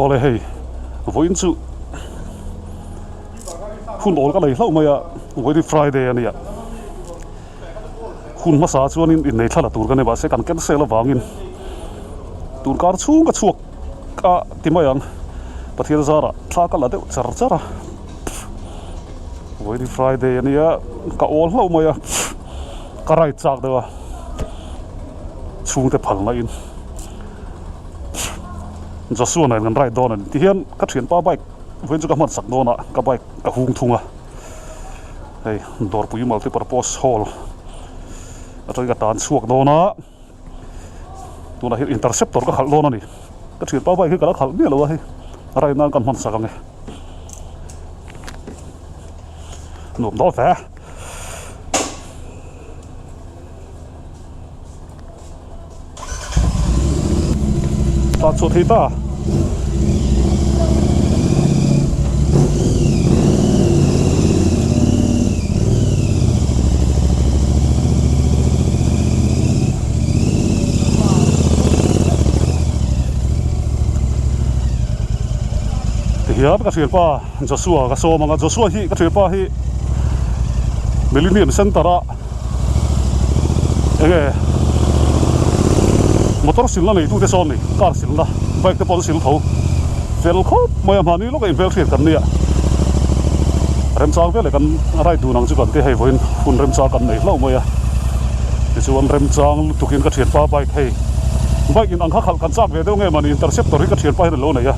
Awle hei vawiin chu hun awl ka nei hlauh mai a vawiin hi Friday a nia hun hmasa chuanin innei thla la tur ka nei mahse kan cancel avangin tun kar chhung ka chhuak a ti mai ang Pathian zarah thla ka la deuh char char a vawiin hi Friday a nia ka awl hlauh mai a ka ride chak deuh a chhungte phal na in. Joshua nen kan ride dawn a ni tihian ka thianpa bike vawiin chu ka hman sak dawn a ka bike ka hung thung a hei dawrpui multipurpose hall atangin ka tan chhuak dawn a tunah hian interceptor ka khalh dawn a ni ka thianpa bike hi ka la khalh miah lo a hei ride nan kan hman sak ang e nuam dawn hle. Tah chhuah thei ta. Tihian ka thianpa Joshua ka sawm ang a, Joshua hi ka thianpa hi Millennium Centre a enge motor silna neitute sawn ni car silna bike te pawh an sil tho fel khawp mai a mahni lawk a inhmel hriat kan nia remchang vel leh kan ride dun ang chu kan ti hei vawiin hun remchang kan nei hlauh mai a tichuan remchang lutukin ka thianpa bike hei bike in ang kha khalh kan chak ve deuh nge mawni interceptor hi ka thianpa hian a lo nei a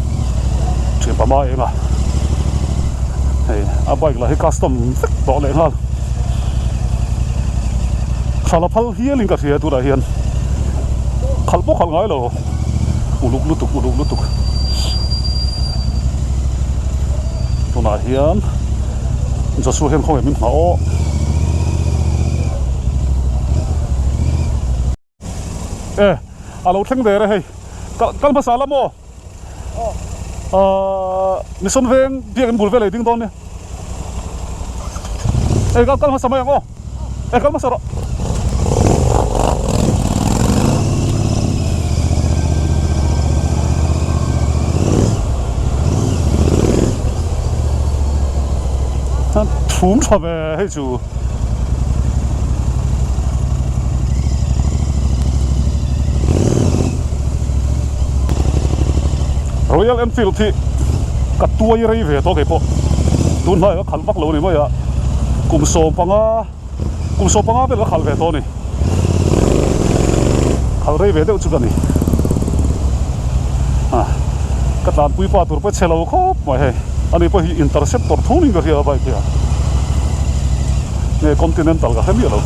thianpa hma eng a hei a bike lah hi custom vek tawh leh nghal. Thla phal hialin ka hria tunah hian khalh pawh khalh ngai lo uluk lutuk uluk lutuk tunah hian Joshua hian khawnge min nghah aw. E a lo thleng der e hei kal hmasa la maw ahh mission veng biakin bul vel ei ding dawn nia e kal hmasa mai ang aw e kal hmasa rawh. Thum tha ve hei chu. Royal Enfield hi ka tuai rei ve tawh keipawh tun hnaiah ka khalh vak lo a ni mai a kum 15 kum 15 vel ka khalh ve tawh a ni khalh rei ve deuh chu ka ni a ka tlanpui pa tur pawh chhe lo khawp mai hei ani pawh hi interceptor thung in ka hria a bike hi a nge continental ka hre miah lo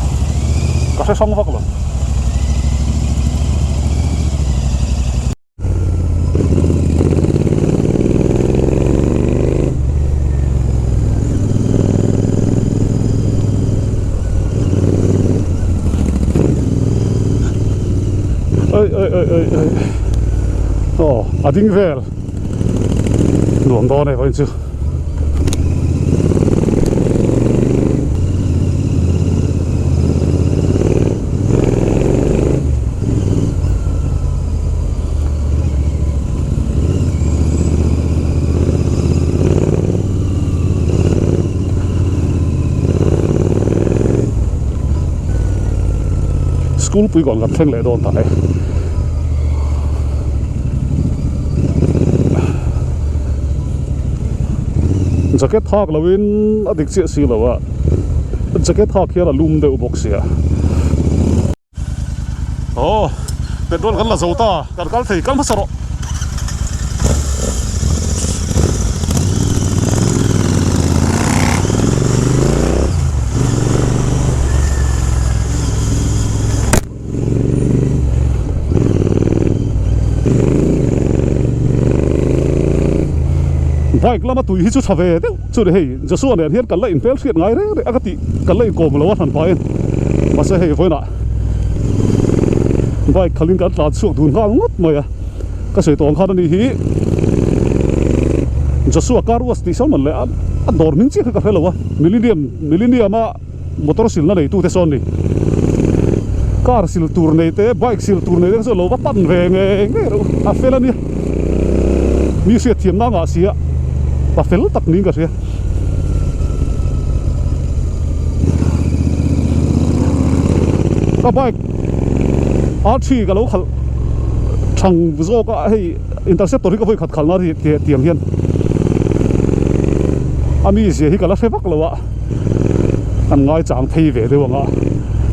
ka hre hrang vak lo. Oi oi oi oi oi aw a ding vel nuam dawn e vawiin chu. School pui kawn kan thleng leh dawn ta e. Jacket hak loin a dik chiah si lo a jacket hak hian a lum deuh bawk sia. Aw petrol kan la zo ta kan kal thei kal hmasa rawh. Bike lama tui hi chu tha ve deuh chu ni hei Joshua nen hian kan la inhmel hriat ngai reng reng a ka tih kan la inkawm lo a hran pahin mahse hei vawiinah bike khalhin kan tlan chhuak dun nghal ngawt mai a ka sawi tawh ang khan a ni hi Joshua car wash tih sawn man leh a dawr hming chiah kha ka hre lo a Millennium Millennium a Motor silna neitute sawn ni car sil tur nei te bike sil tur nei te chu lo va pan ve ngei ngei reuh a fel a nia. Mi hriatthiamna ngah si a, pa fel tak niin ka hria. Ka bike R3 ka lo khalh thang zawk a, hei interceptor hi ka vawi khat khalh na tiang hian a mizia hi ka la hre vak lo a, an ngaichang phei ve deuh ang a,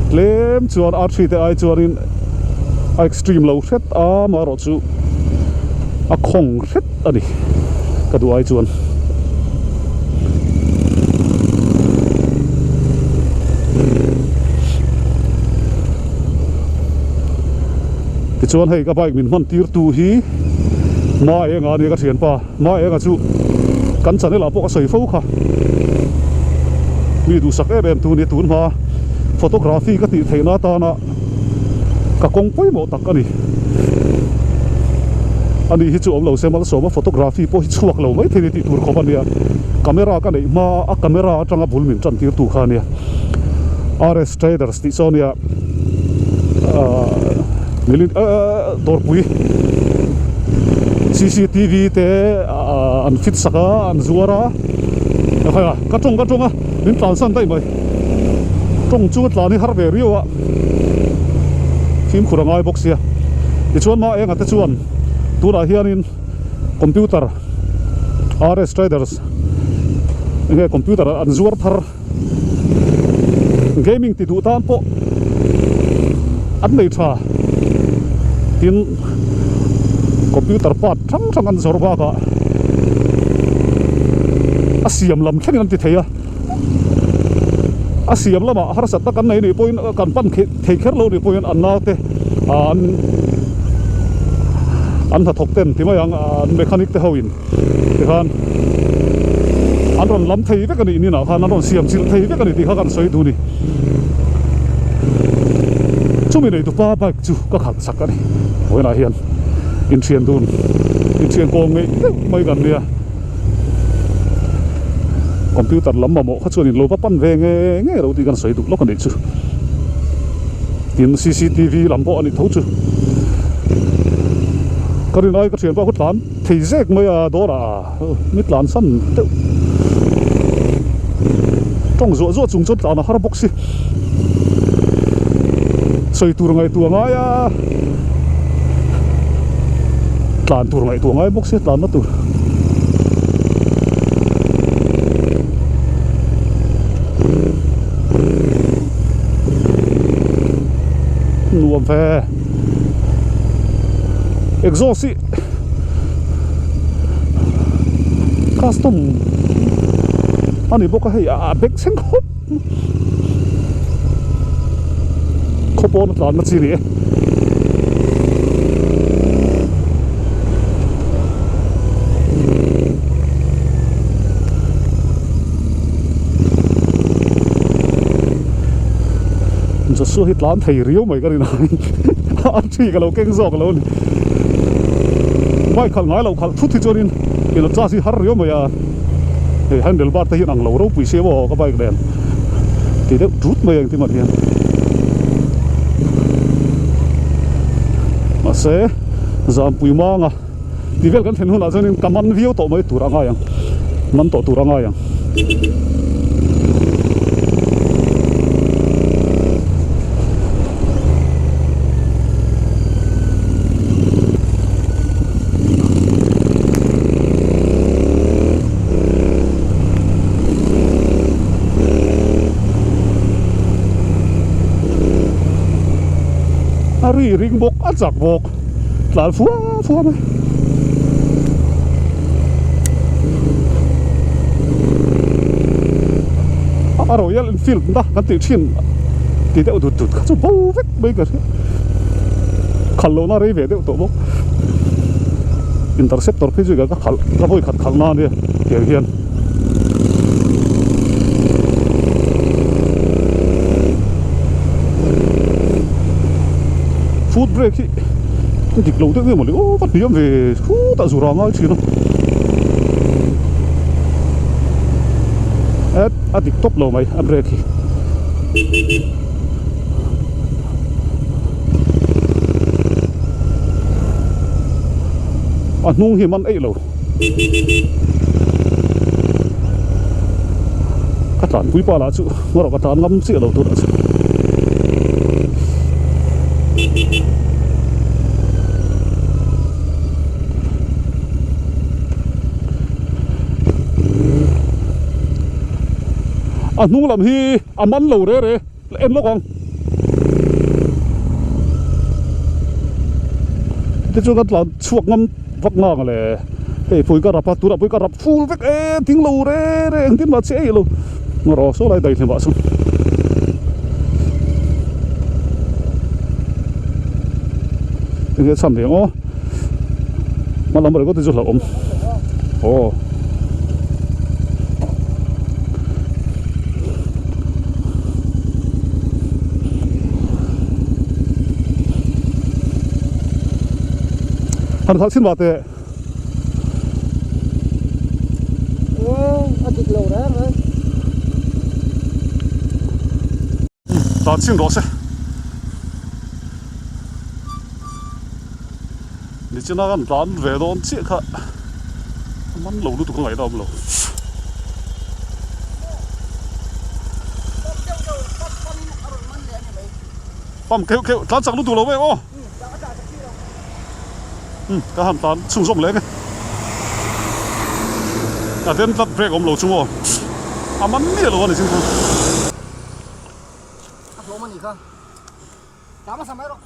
tlem chuan R3 te ai chuanin a extreme lo hret a amaherawh chu a khawng hret a ni ka duh ai chuan. Tichuan hei ka bike min hman tir tu hi Maenga a nia ka thianpa Maenga chu kan channel ah pawh ka sawi fo kha mi duhsak em em tu a ni tun hma photography ka tih theihna atana ka kawng pawimawh tak a ni. Ani hi chu awm lo se Malsawma photography pawh hi chhuak lo mai thei ni tih tur khawp a nia. Camera ka neih hma a camera atanga bul min tan tir tu kha a nia. RS Traders tih chu a nia ahh dawrpui cctv te an fit sak a an zuar a ka tawng ka tawng a min tlansan daih mai. Tawng chu a tlan hi har ve riau a, fimkhur a ngai bawk sia. Tichuan mah enga te chuan tunah hianin computer RS Traders enge computer an zuar thar gaming ti duh tan pawh an nei tha. Tin computer part hrang hrang an zawrh bakah a siam lam thlengin an ti thei a. A siam lamah harsatna kan nei nih pawhin kan pan thei kher lo nih pawhin an naute an an hnathawk ten ti mai ang an mechanic te ho in tikhan an rawn lam thei vek a nih ninah khan an rawn siam chilh thei vek a ni tih kha kan sawi duh a ni. Chumi neitupa bike chu ka khalh chak a ni. Vawiinah hian inthian dun inthian kawm ngeih deuh mai kan nia. Computer lam mamawh kha chuan in lo va pan ve nge nge lo tih kan sawi duh lawk a nih chu. Tin cctv lam pawh a nih tho chu. Ka rin ai ka thian pawh a tlan thei zek mai a dawr ah mi tlan san deuh tawng zuah zuah chung chuan tlan a har bawk si. Sawi tur ngaihtuah ngai a tlan tur ngaihtuah ngai bawk sia tlanna tur. Nuam ve exhaust hi custom a ni bawk a hei a bek thleng khawp. Khaw pawn a tlanna chi a ni e. Joshua hi tlan thei riau mai ka rin aiin a thi ka lo keng zawk lo a ni. Bike khalh ngai loh khalh thut hi chuanin ilo charge hi har riau mai a. Hei handle bar te hian ang lo ropui sia maw ka bike nen ti deuh tut mai ang ti man hian mahse zampui manga ti vel kan thlen hunah chuanin ka man viau tawh mai tur a ngai ang man tawh tur a ngai ang. A ri ring bawk a chak bawk tlan fua fua mai. A Royal Enfield na kan tih thin ti deuh dut dut kha chu bo vek mai ka hria khalh lohna rei ve deuh tawh bawk interceptor phei chu ka khalh ka vawi khat khalh na ania tiang hian foot brake hi a dik lo deuh nge mawni aw va hniam ve khutah zura ngai thin a et a dik tawp lo mai a brake hi. A hnung hi man eih lo. Ka tlanpui pa lah chu ngarawh ka tlan ngam chiah lo tunah chuan. A hnung lam hi a man lo re re en lawk ang. Tichuan kan tlan chhuak ngam vak ngang le hei pui ka rap a tunah pui ka rap ful vek e ding lo re re engtin mah che ei lo ngaw saw lai daih hlimah chuan. Enge chhan reng aw hma lam ringawt hi chu hlauhawm aw. Han khalh chhin mah teh. A dik lo reng reng. Tlan chhin rawh se. Nichina kan tlan ve dawn chiah kha a man lo lutuk a ngaihna awm lo. Pump keuh keuh tlan chak lutuk lo mai aw. Umm ka han tlan chhunzawm leh ang e. A den tlat brake awm lo chung aw. A man miah lo a ni chingpui. A hlawm a nih kha. Tla hmasa mai rawh.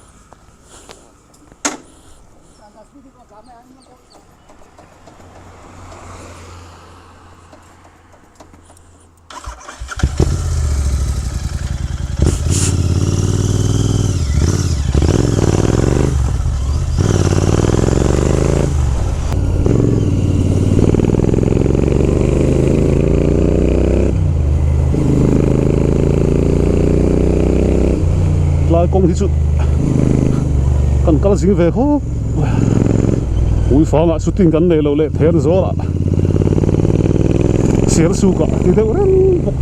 Tlai kawng hi chu kan kal zing ve khawp ui fangah shooting kan nei lo leh pher zawlah sial sukah a ti deuh reng bawk.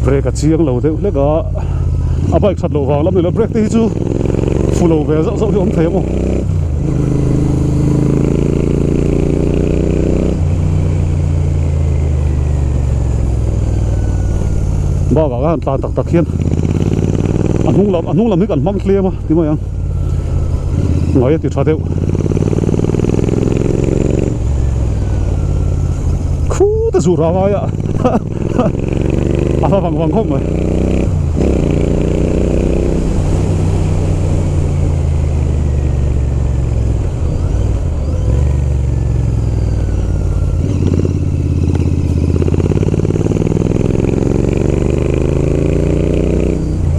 Brake a chiang lo deuh hlek a a bike that loh vang lam ni lo brake te hi chu fu lo ve zauh zauh hi awm thei ang aw. Bakah khan tlan tak tak hian a hnung lam a hnung lam hi kan hmang tlem a ti mai ang ngai a ti tha deuh khu te zuh rah ngai a a hla vang vang khawp mai.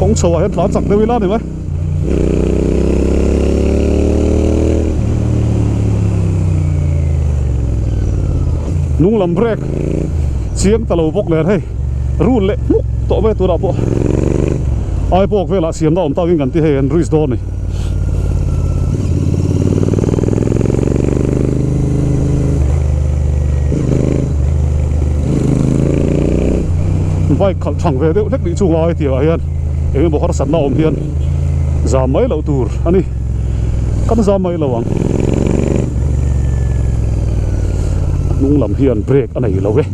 Kawng chho ah hian tlan chak deuh ila ni mai. Hnung lam brake chiang ta lo bawk nen hei rul leh hmuk tawh mai tunah pawh Aipawk velah siamna awm takin kan ti hei an risk dawn a ni. Bike khalh thang ve deuh hlek nih chu ngai tih ah hian eng emaw harsatna awm hian zam mai loh tur a ni kan zam mai lo ang a hnung lam hian brake a nei lo e.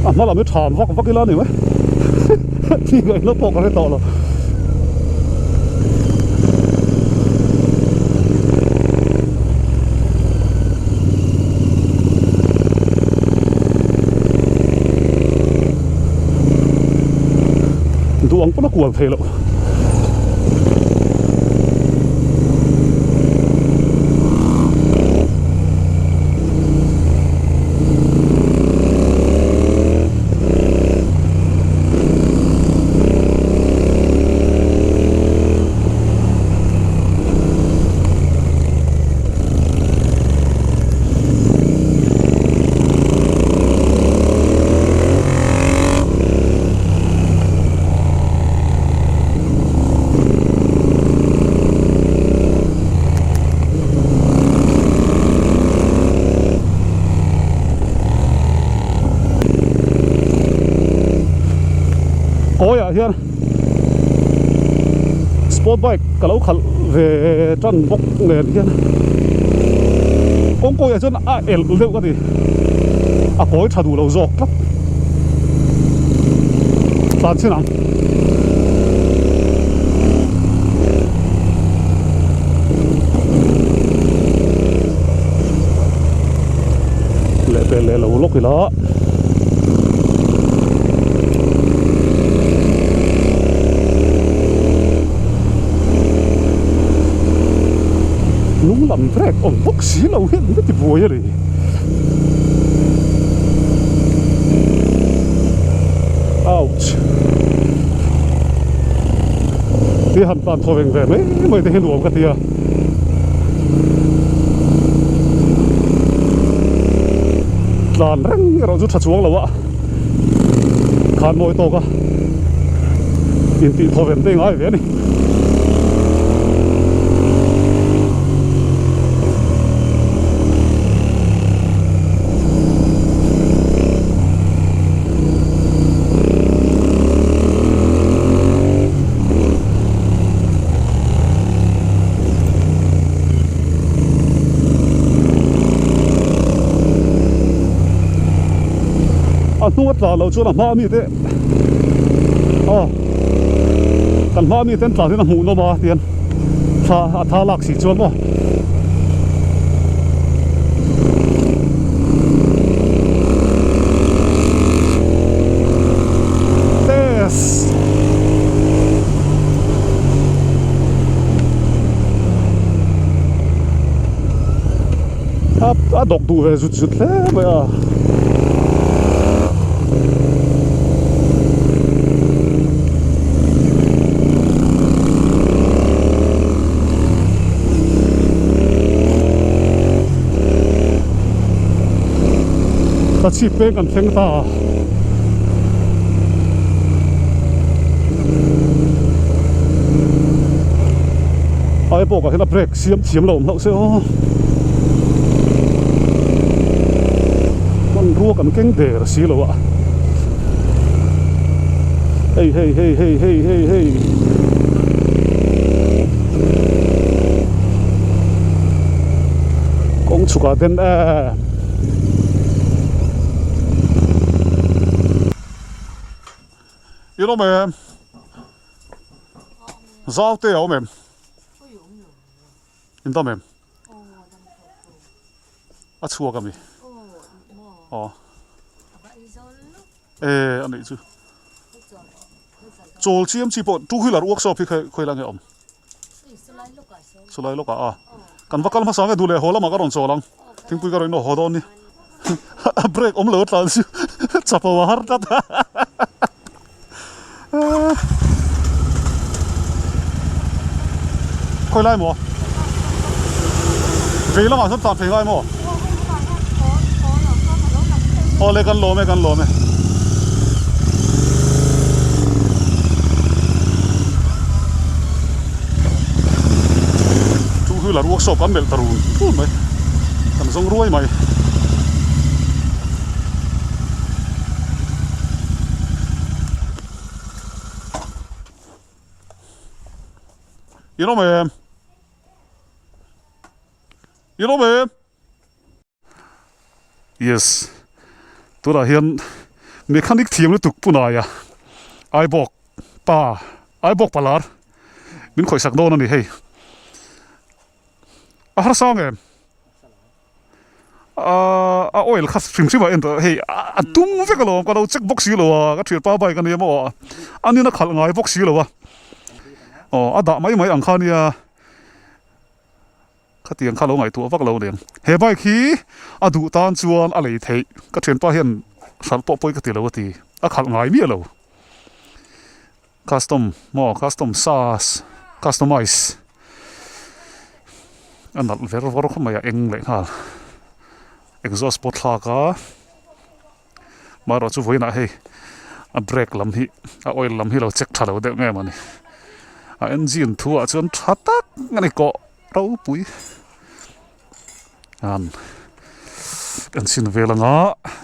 A hma lam hi tham vak vak ila ni mai thi ngaihna pawh ka hre tawh lo. Duh ang pawn a kual thei loh. ah hian sport bike ka lo khalh ve tan bawk nen hian kawng kawiah chuan a elh deuh ka ti a kawi tha duh lo zawk tlat tlan chin ang. Lehpel leh lo lawk ila. Lung lam brake awm bawk si lo hian ka ti buai a ni. Ouch! Ti han tlan thaw veng ve mai mai te hi nuam ka ti a. Tlan reng erawh chu tha chuang lo a, khan mawi tawk a intih thaw ven te ngai ve a ni. A hnung a tla loh chuan a hma ami te aw kan hma ami ten tlan hian a hmuh nawm a tian thla a tha lak si chuan maw. Test. A dawk duh ve zut zut hle mai a. Ka chhip peng kan thleng ta a. Ai pawh ka hian a brake siam thiam lo awm hlauh se aw. Hmanrua kan keng der si lo a. Hei hei hei hei hei hei hei. Kawng chhukah ten eh. I lawm em? Zau te a awm em? In dam em? A chhuak a mi? Aw. E a nih chu. Chawl chiam chi pawh two wheeler workshop hi khawi lai nge awm? Chulai lawkah a. Kan va kal hmasa nge duh leh haw lamah ka rawn chawl ang. Thingpui ka rawn inawh haw dawn ni. A break awm lo tlan chu chapo a har tlat a. Khawi lai maw? Vei lamah chuan tlan phei ngai maw? Aw le kan lawm e kan lawm e. Two wheeler workshop kan melh ta run run mai kan zawng ruai mai. In awm em? In awm em? Yes tunah hian mechanic thiam lutuk Punaia Aibawk pa Aibawk palar min khawihsak dawn a ni hei a harsa ang em ahh a oil kha hrim hrim ah en tawh hei a tum vek alawm ka lo check bawk si lo a ka thianpa bike a nia maw a nin a khalh ngai bawk si lo a aw a dah mai mai ang kha nia. Khatiang kha lo ngaihtuah vak lo nen. He bike hi a duh tan chuan a lei theih. Ka thianpa hian hralh pawh pawi ka ti lo a ti. A khalh ngai miah lo. Custom maw custom sas customize a nalh ver vawr khawp mai a eng leh nghal. Exhaust pawh thlak a. Marawh chu vawiinah hei a brake lam hi a oil lam hi lo check tha lo deuh nge mawni a engine thu ah chuan tha tak a ni kawh ropui an kan chhin vel anga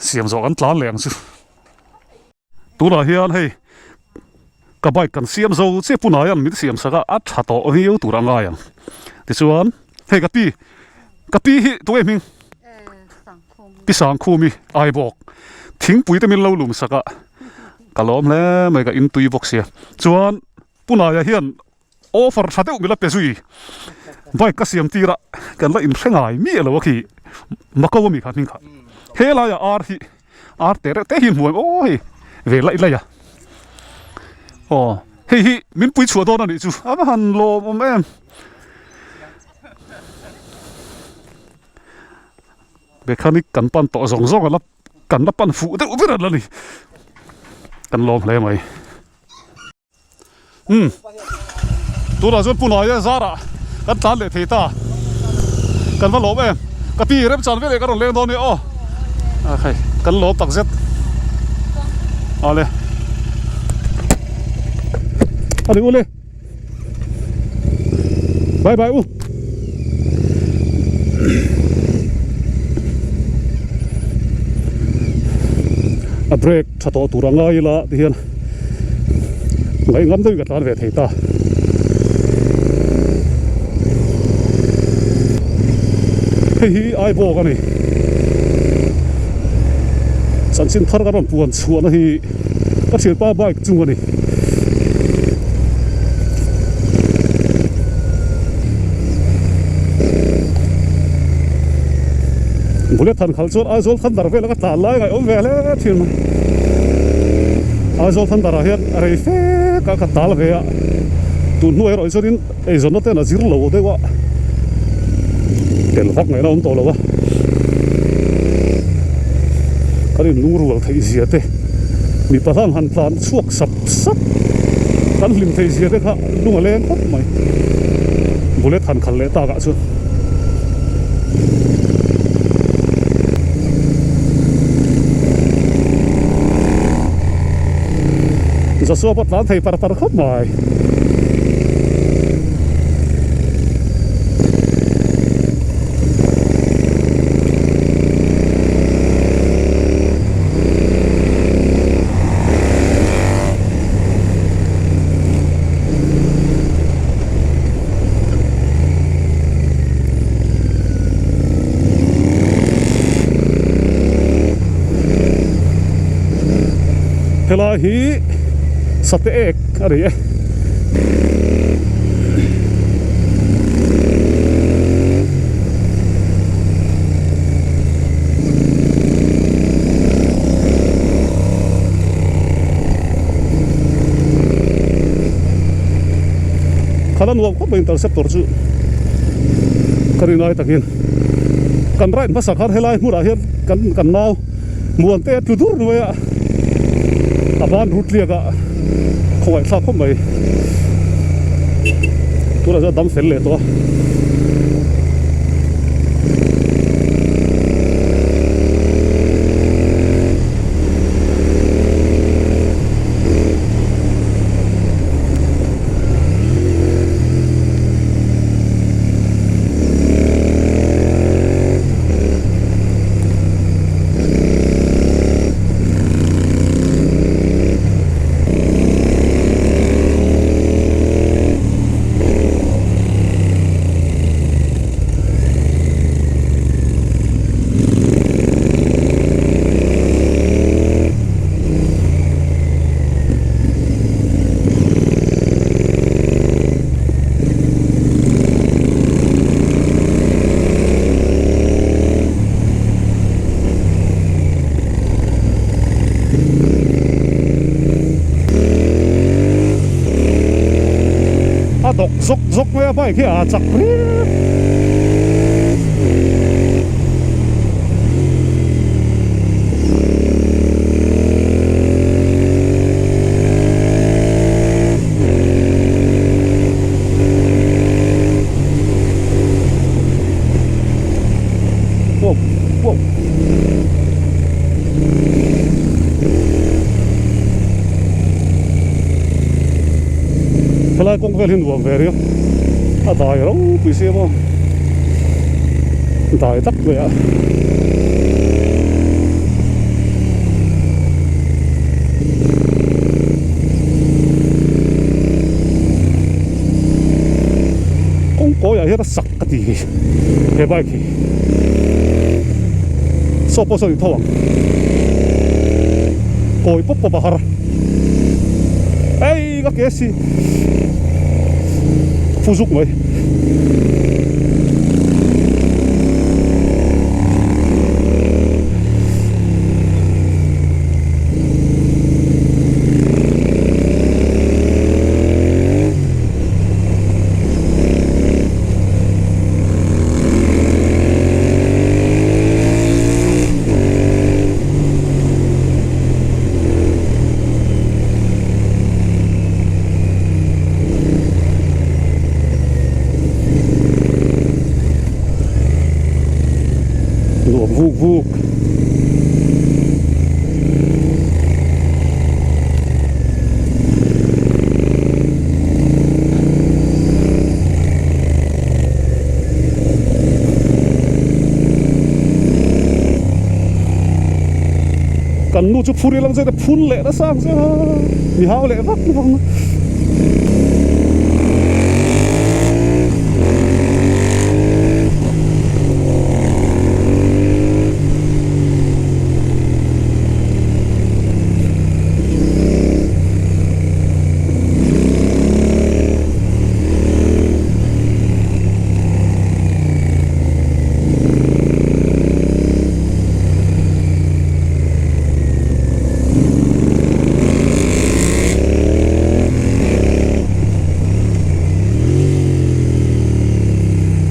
siam zawh kan tlan leh ang chu tunah hian hei. Ka bike kan siam zo chiah Punaia'n min siam sak a, a tha tawh viau tur a ngai ang. Tichuan, hei ka pi, ka pi hi tunge hming? Pi Sangkhumi Aibawk thingpui te min lo lum sak a, ka lawm hle mai ka intui bawk sia. Chuan Punaia hian offer tha deuh min la pe zui, bike ka siam tir a, kan la inhre ngai miah lo a khi Mako a mi kha hming kha. He laia ar hi ar te reuh te hi hmuh em aw hei ve laih laih a, aw hei hi min pui chhuah dawn a nih chu a va han lawmawm em. Mechanic kan pan tawh zawng zawng a la kan la pan fuh deuh ber a la ni kan lawm hle mai umm tunah chuan Punaia zarah kan tlan leh thei ta kan va lawm em ka pi remchan veleh ka rawn leng dawn nia aw a hei kan lawm tak zet ale a ni ule. Bye bye u. A brake tha tawh tur a ngai ila ti hian ngaih ngam deuhin ka tlan ve thei ta. Hei hi Aibawk a ni. Chanchin thar ka rawn puan chhuahna hi ka thianpa bike chung a ni. Bullet han khalh chuan Aizawl Thunder vel a ka tlan lai ngaih awm ve hle thin mai. Aizawl Thunder ah hian rei fe ka ka tal ve a, tun hnuai erawh hi chuanin eizawnna ten a zir lo deuh a, tel vak ngaihna awm tawh lo a, kan inlungrual theih zia te mipa hlang han tlan chhuak sap sap kan hlim thei zia te kha lung a leng khawp mai bullet han khalh leh tak ah chuan. Joshua pawh tlan thei par par khawp mai. Helai hi sate ek a ni e. Khala nuam khawp mai interceptor chu ka rin ai takin kan ride hmasa khan helai hmunah hian kan kan nau muan te a tlu dur mai a a ban rut liak a khawngaih thlak khawp mai tunah chuan a dam fel leh tawh a. A dawk zawk zawk mai a bike hi a chak riap. Wow wow. Helai kawng vel hi nuam ve riau a dai ropui sia maw dai tak mai a. ti hi he bike hi saw pawh saw in tho ang kawi pawp pawp a har ei ka ke si fu zuk mai. Nuam vuk vuk. Kan nu chu phur ila zet a phun leh nasa ang che a mi hau leh vak vak ang.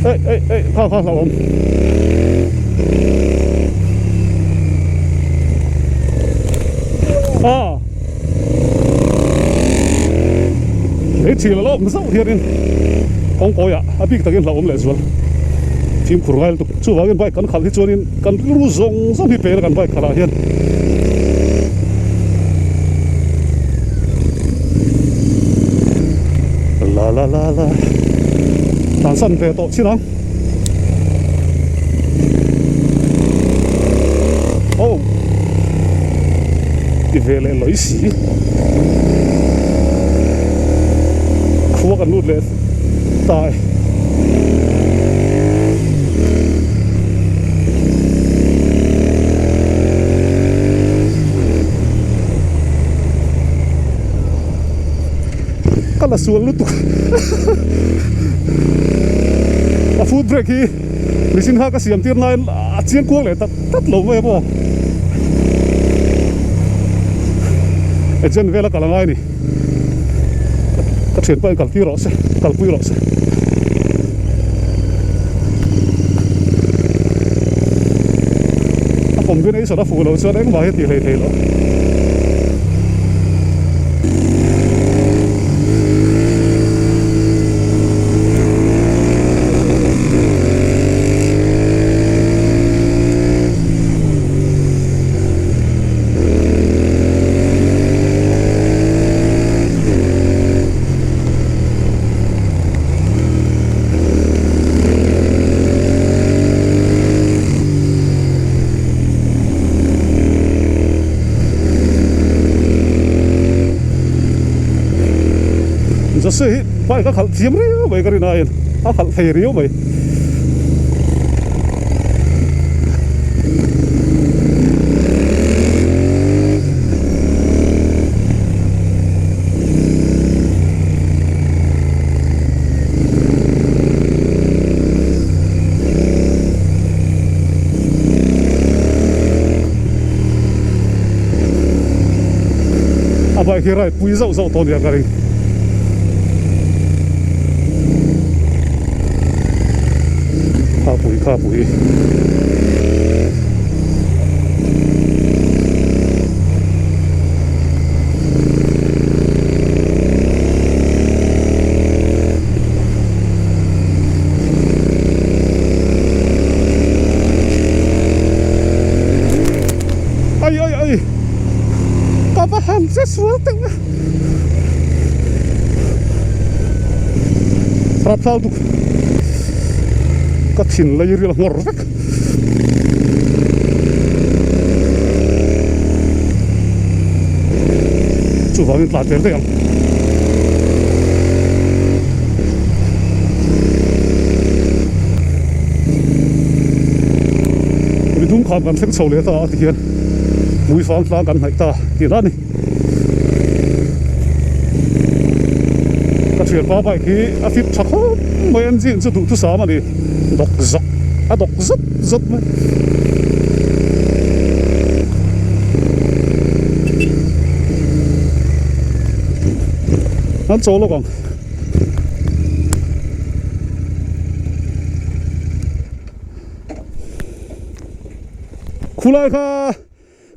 Ei ei ei kha kha hlauhawm. A Lei thil a lawm zauh hianin kawngkawiah a bik takin hlauhawm leh zual fimkhur ngai lutuk. Chuvangin bike kan khalh hi chuanin kan rilru zawng zawng hi pela kan bike khalh ah hian. La la la la tlansan ve tawh chin ang. Oh ti ve leh lawi si khua kan lut leh ta e. Ka la sual lutuk a foot brake hi machine kha ka siam tir laiin a chiang kuang leh tak tak lo mai a maw agent vel a kal a ngai a ni ka thianpa in kalpui rawh se kalpui rawh se. A combination a fuh loh chuan engmah hi a tih hlei thei lo. Jose hi bike a khalh thiam riau mai ka rin aiin a khalh thei riau mai. A bike hi ride pui zauh zauh tawh nia ka ring. Kha pui kha pui. Ai ai ai ka va han che sual teuh a Rapthal duk ka thin lei ril a nghawr vek. Chuvangin tlan tel daih ang. Tumkham kan thleng chho leh ta a tihian Hmuifang tlang kan hnaih ta tih a ni. Ka thianpa bike hi a fit tha khawp mai engine chu duhthusam a ni dawk zawk a dawk zat zat mai. An chaw lawk ang. Khulai kha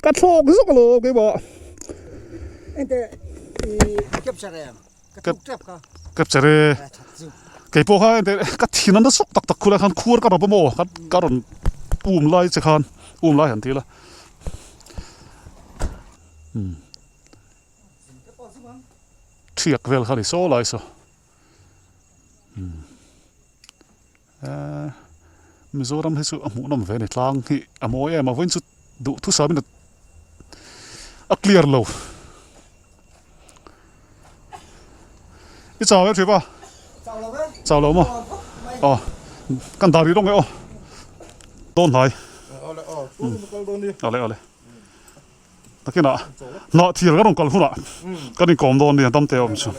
ka thlawk zawk alo keimah. Ente i capture em? Ka tuk tep kha. Capture e. Keipawh kha ente ka thin a nasa tak tak khulai khan khuar ka rap a maw ka rawn um lai che khan um lai han ti ila. Thiak vel kha ni saw lai saw. Ehh Mizoram hi chu a hmuhnawm ve a ni tlang hi a mawi em a vawiin chu duhthusam in a clear lo i chau em hripa chau lo maw aw kan dah rih rawng e aw dawn hnai awle awle takinah hnah thir ka rawn kal hunah kan inkawm dawn nia dam te a awm chu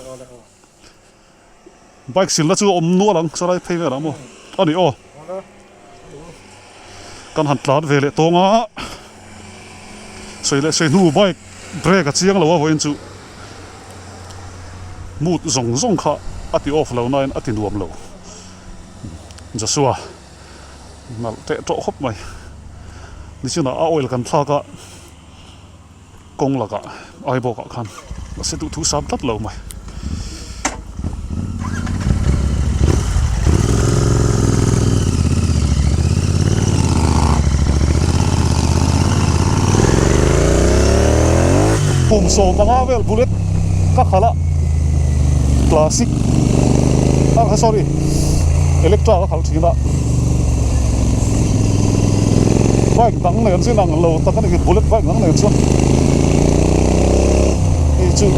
bike silna chu a awm nual ang sarai phei velah maw a ni aw kan han tlan ve leh tawng a sawi leh sawi hnu bike brake a chiang lo a vawiin chu mood zawng zawng kha a ti off lo nain a ti nuam lo Joshua. Nalh teh tawh khawp mai. Nichinah a oil kan thlak a, kawng lakah Aibawkah khan mahse duhthu sam tlat lo mai. Kum 15 vel bullet ka khalh a, classic ah sorry electra ka khalh thin a bike dang nen chu inang lo tak a ni bullet bike dang nen chuan hei chu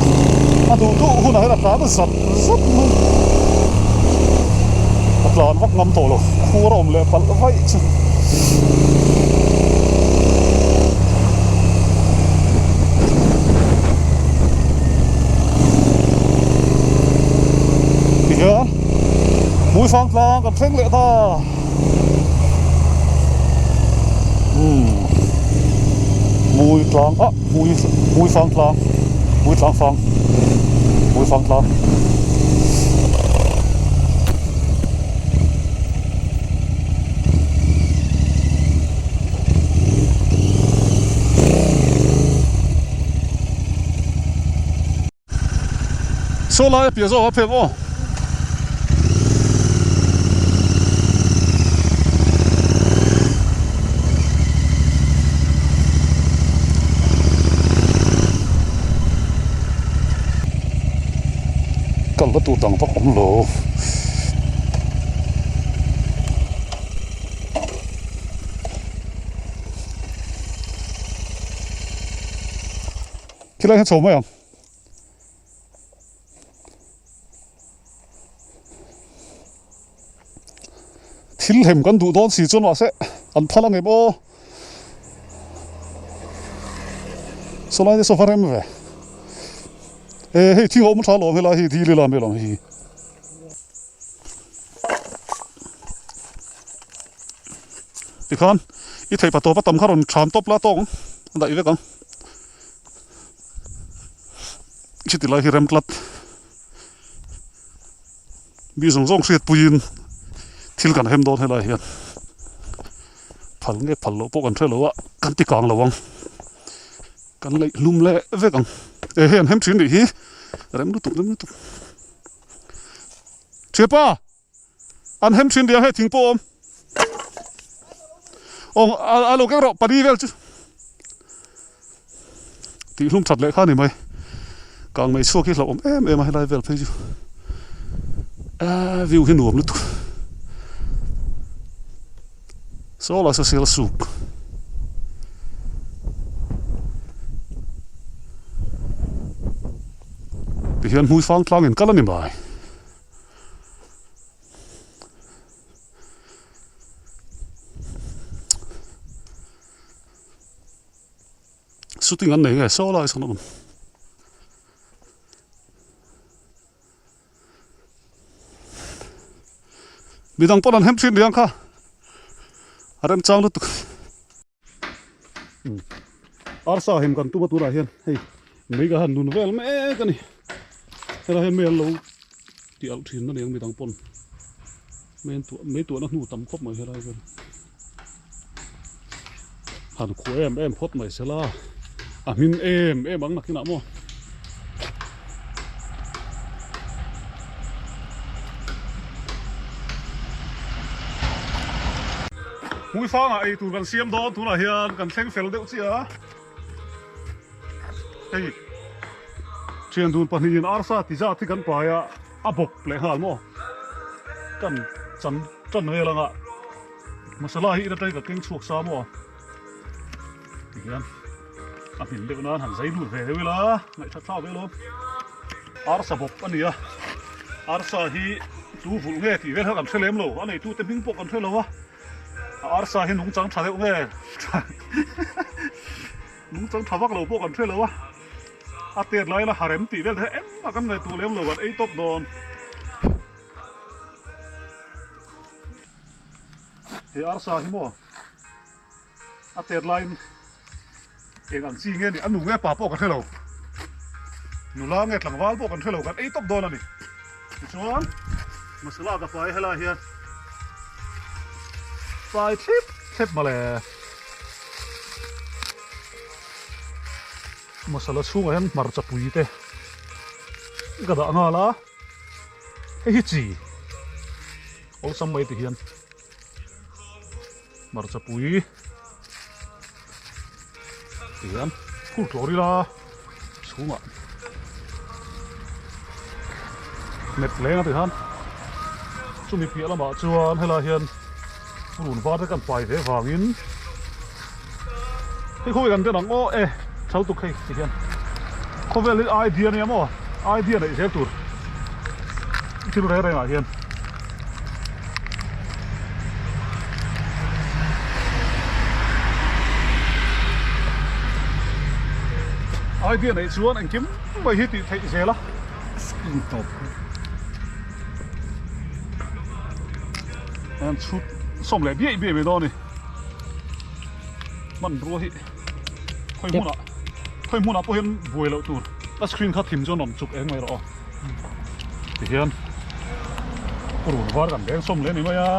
a duh duh hunah hian a tlan zat zat mai a tlan vak ngam tawh lo khur a awm leh palh vaih chu. Tihian Hmuifang tlang kan thleng leh ta umm Hmui tlang ah Hmui Hmuifang tlang Hmui tlang fang Hmuifang tlang. Saw lai a piah zawk a phek aw. Kalna tur dang vak awm lo. Khilai hian chho mai ang. Thil hem kan duh dawn si chuan mahse an phal ang em aw. Sawlai te sofa rem ve. E hei thing a awm tha alawm helai hi dil ila mai alawm hei hi. Tikhan i theih pa tawp a tam kha rawn tham tawp la tawk ang a daih vek ang. Chiti lai hi rem tlat. Mi zawng zawng hriat puiin thil kan hem dawn helai hian phal nge phal loh pawh kan hre lo a kan ti kang lo ang kan laih hlum leh vek ang e hei an hem thin nih hi rem lutuk rem lutuk thianpa an hem thin nia hei thing pawh a awm aw a lo keng rawh pali vel chu. Tih hlum that leh kha a ni mai. Kang mai chhuak hi hlauhawm em em a helai vel phei chu eee view hi nuam lutuk. Saw lai saw sial suk. Tihian hmuifang tlang in kal a ni mai. Shooting an nei nge saw lai sawn a awm. Midang pawn an hem thin riang kha a remchang lutuk. Arsa hem kan tum a tunah hian hei mei ka han nun vel mek a ni. Helai hian mei an lo tih alh thin a niang midang pawn mei an tuah mei tuahna hnu tam khawp mai helai vel. Han khuh em em phawt mai sela a hmin em em ang nakinah maw. Hmuifangah ei tur kan siam dawn tunah hian kan thleng fel deuh chiah a hei thian dun pahnihin arsa ti zat hi kan pai a a bawp leh nghal maw kan chan tan vel anga masala hi in atangin ka keng chhuak sa maw tihian a hmin deuh nan han zai lut ve deuh ila ngaihthat thlak ve lo arsa bawp a ni a arsa hi tu vulh nge tih vel kha kan hre lem lo a neitu te hming pawh kan hre lo a a arsa hi nungchang tha deuh nge nungchang tha vak lo pawh kan hre lo a a tet lai la harem tih vel te engmah kan ngaihtuah lem lo kan ei tawp dawn. He arsa hi maw a tet laiin eng ang chi nge ni a nu nge pa pawh ka hre lo nula nge tlangval pawh kan hre lo kan ei tawp dawn a ni tichuan masala ka pai helai hian pai thlep thlep mawle masala chhungah hian hmarcha pui te ka dah nghal a hei hi chi awlsam mai ti hian. Hmarcha pui tihian phur tlawr ila chhungah met leng a tihian chumi piah lamah chuan helai hian run var te kan pai ve vangin hei khawi kan den ang aw e thal tuk hei tihian khawvel hi idea ania maw idea neih zel tur thil reng rengah hian. Idea neih chuan engkim mai hi tih theih zel a. Screen tawp kha. An chhut sawm leh biaih biaih mai dawn a ni. Hmanrua hi khawi hmunah khawi hmunah pawh hian buai loh tur a screen kha thim chuan awm chuk eng mai rawh aw. Tihian run var kan beng sawm leh a ni mai a.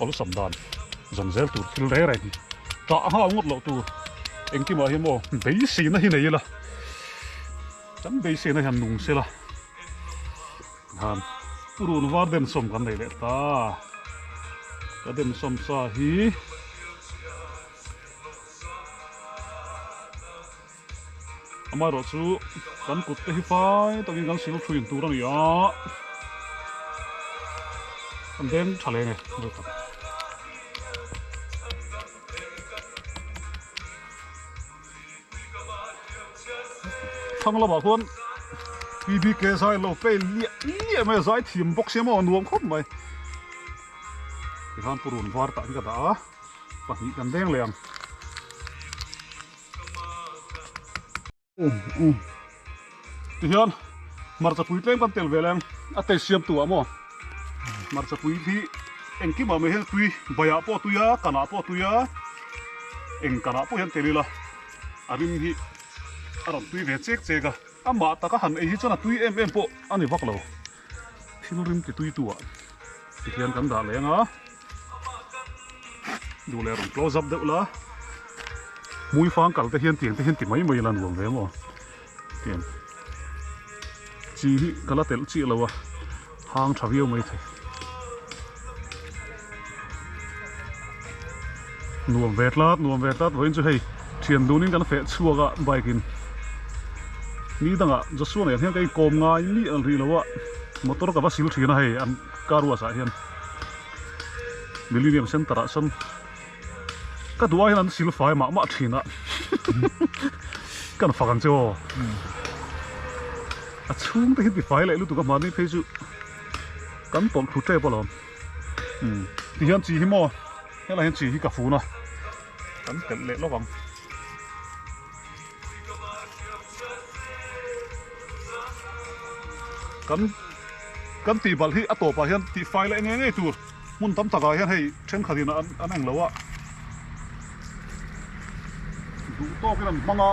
Awlsam dan zan zel tur thil reng reng hi tah nghal ngawt loh tur engkimah hian maw beiseina hi nei ila kan beiseina hian nung sela han run var den sawm kan nei leh ta ka den sawm sa hi. Amaherawh chu kan kut te hi fai takin kan sil thin tur a ni a, kan beng tha leh nge deuh tak. Thlang lamah khuan PBK zai lo pei liah liah mai a, zai thiam bawk sia maw a nuam khawp mai. Tikhan purun var tah hi ka dah a. Pahnih kan veng leh ang. Tihian hmarcha pui tlem kan tel ve leng a taste siam tu ah maw hmarcha pui hi engkim ah mai hian tui baiah pawh tui a kanah pawh tui a eng kanah pawh hian tel ila a rim hi a rawn tui ve chek chek a amah taka han ei hi chuan a tui em em pawh a ni vak lo thil rim ti tui tu ah tihian kan dah leng a. Duh leh rawn close up deuh la hmui fang kal te hian tiang te hian ti mai mai la nuam ve maw tiang chi hi ka la telh chiah lo a hang tha viau mai thei nuam ve tlat nuam ve tlat vawiin chu hei thian dunin kan feh chhuak a bike in ni dangah Joshua nen hian ka inkawm ngai miah rih lo a motor ka va sil thin a hei an car wash ah hian. Millennium Center ah sawn ka duh ai hian an sil fai mah mah thin a kan fak ang che aw a chhung te hi ti fai leh lutuk a mahni phei chu kan tawlh thlu tep alawm. Tihian chi hi maw helai hian chi hi ka fun a kan telh leh lawk ang. Kan kan tih balh hi a tawpah hian tih fai leh ngei ngei tur hmun tam takah hian hei thenkhat in an an eng lo a duh tawkin an hmang a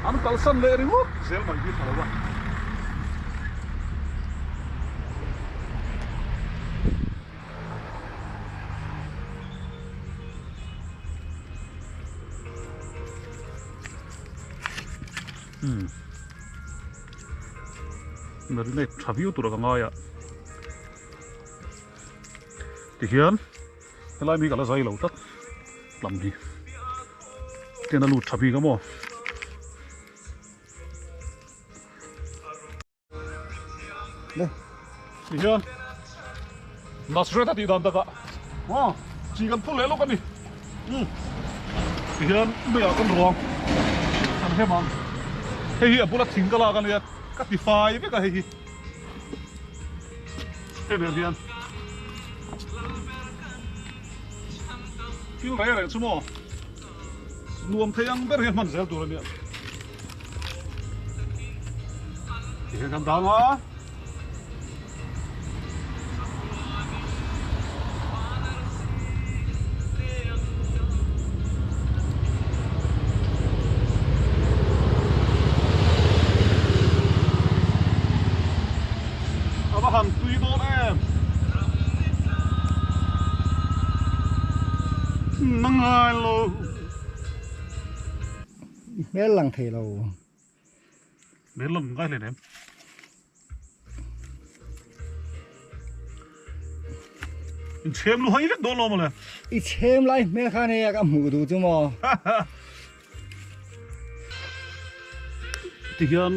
an kalsan leh ringawt zel mai hi tha lo a. Umm marinate tha viau tur a ka ngai a tihian helai mi ka la zai lo tlat lam hi tian a lut tha bik a maw. Tihian Nazareth a tih dan takah aw chi kan phur leh lawk a ni umm tihian meiah kan ruang kan hem ang hei hi a bula thing ka lak a nia ka ti fai vek a hei hi hei nen hian thil reng reng chu maw. Nuam thei ang ber hian hman zel tur a nia. Tihian kan dang a. A va han tui dawn em. Na ngai lo. I hmel lang thei lo. Hmel lang ngai hleinem. In chhem lu hai vek dawn lo mawle. I chhem lai hmel khan hei a ka hmuh duh chu maw. Tihian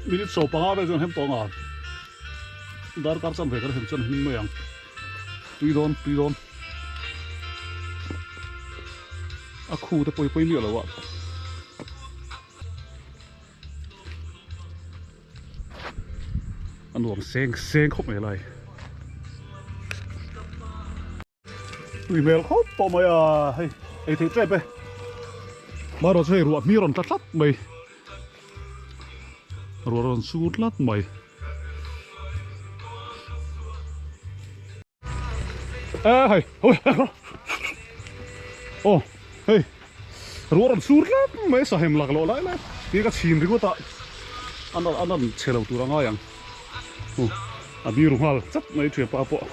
minute 15 vel chuan hem tawh ang a. Darkar chan ve kan hem chuan hming mai ang. Tui dawn, tui dawn. A khu te pawi pawi miah lo a. A nuam seng seng khawp mai lai. Tui hmel khawp tawh mai a, hei ei theih tep e. Marawh chu hei ruah hmi rawn tla tlat mai. Ruah rawn sur tlat mai. E hei aw hei ruah rawn sur tlat mai sahem lak loh lai lai tia ka chhin ringawt a a a lan chhe lo tur a ngai ang a biru nghal chat mai thianpa pawh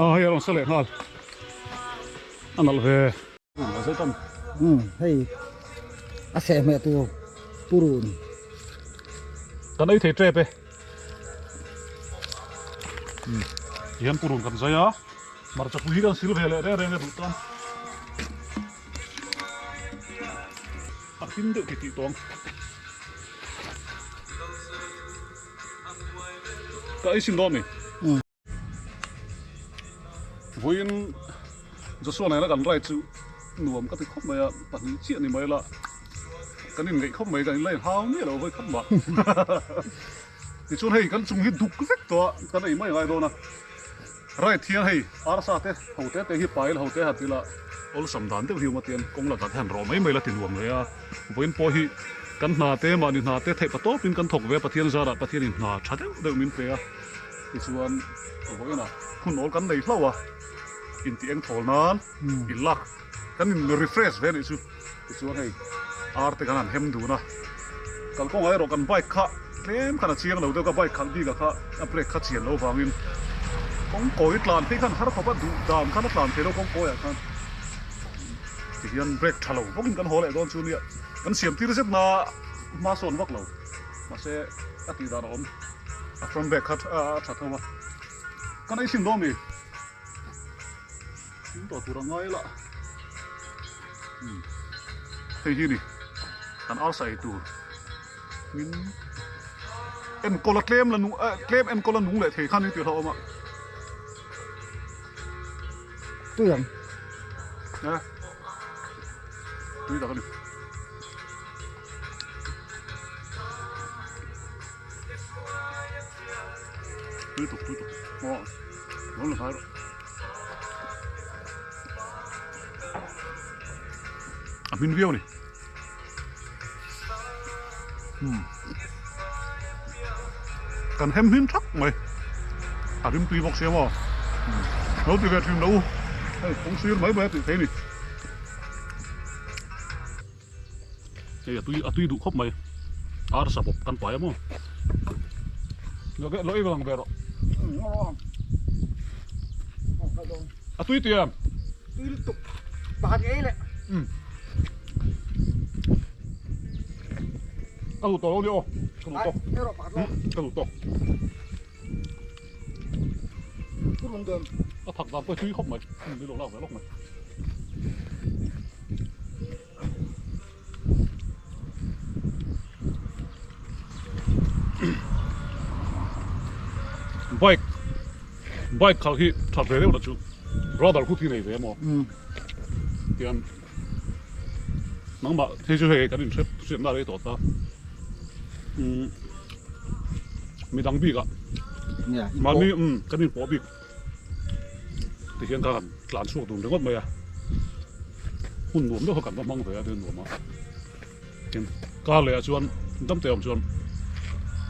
a hei a rawn sa leh nghal a nalh ve. Umm hei a seh hmeh tur purun. Kan ei thei tep e. Umm tihian purun kan zai a hmarcha pui hi kan sil ve leh reng reng e duh tan. A hlim deuh tih tih tawng. Ka ei sin dawn mi. Vawiin Joshua nena kan ride chu nuam ka ti khawp mai a, pahnih chiah ni mai la kan inngeih khawp mai, kan inla inhau miah lo vawi khat mah. Tichuan hei kan chung hi duk vek tawh a, kan ei mai ngai dawn a. Ride hian hei arsa te ho te te hi pail ho te han ti la awlsam dan deuh hi awm a tian kawng lakah te han rawh mai mai la ti nuam leh a. Vawiin pawh hi kan hna te mahni hna te theih patawpin kan thawk ve a, Pathian zarah Pathianin hna tha deuh deuh min pe a. Tichuan vawiinah hun awl kan nei hlauh a, intih eng thawl nan in lak kan in refresh ve anih chu. Tichuan hei ar te kan han hem dun a, kalkawngah erawh kan bike kha tlem khan a chiang lo deuh ka bike khalh bik ah kha a brake kha chian lo vangin kawngkawi tlan phei khan har khawp a duh dan khan a tlan thei lo kawngkawi ah khan tihian brake tha lo bawkin kan haw leh dawn chu nia kan siam tir zet na hma sawn vak lo. Mahse a tih dan a awm a front brake kha a tha tho a ka nei hrim dawn mi thing tawh tur a ngai la umm hei hi ni kan arsa ei tur min enkawl a tlem la nung eh tlem enkawl a nung leh thei khan ni tih hlauhawm a tui ang eh tui tak a ni. Tui tuk tui tuk. Aw lo la hnai rawh. A hmin viau a ni. Umm kan hem hmin thak mai. A rimtui bawk sia maw. Lo ti ve thin lo u. Hei kawng sir mai mai a tih theih a ni. Hei a tui a tui duh khawp mai arsa bawk kan pai a maw lo ei vang ve rawh a tui tih em tui lutuk pakhat ei leh ka duh tawh lo ni aw ka duh tawk ka duh tawk a thak dan pawh tui khawp mai ni lo lak ve lawk mai. Bike bike khalh hi that ve deuh la chu brother khu thi nei ve maw tian nangmah hei chu hei kan inhre hriatna rei tawh ta midang bikah mahni kan inpawh bik. Tihian ka han tlan chhuak dun ringawt mai a, hmun nuam deuh kha kan va hmang ve a tin nuam a, tin kar leh ah chuan dam te awm chuan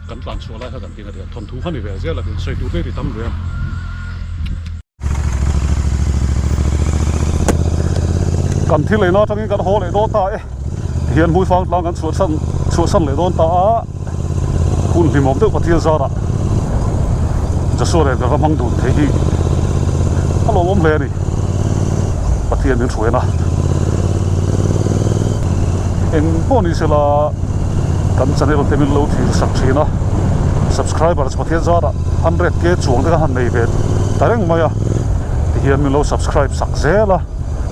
kan tlan chhuah lai kha kan ti a thawnthu kha ni ve zel a tin sawi tur te ti tam ve a. Kan thil eina atangin kan haw leh dawn ta e, tihian hmuifang tlang kan chhuahsan chhuahsan leh dawn ta a. Hun hlimawm deuh Pathian zarah Joshua leh ka va hmang dun thei hi a lawmawm hle a ni. Pathian min hruaina eng pawh ni sela kan channel te min lo thlir sak thin a, subscribers Pathian zarah 100k chuang te kha han nei ve ta reng mai a, tihian min lo subscribe sak zel a,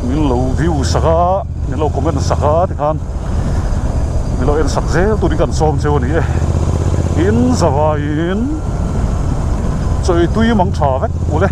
min lo view sak a, min lo comment sak a tikhan. Min lo en sak zel turin kan sawm cheu a ni e. In zavaiin chawi tui mang tha vek ule.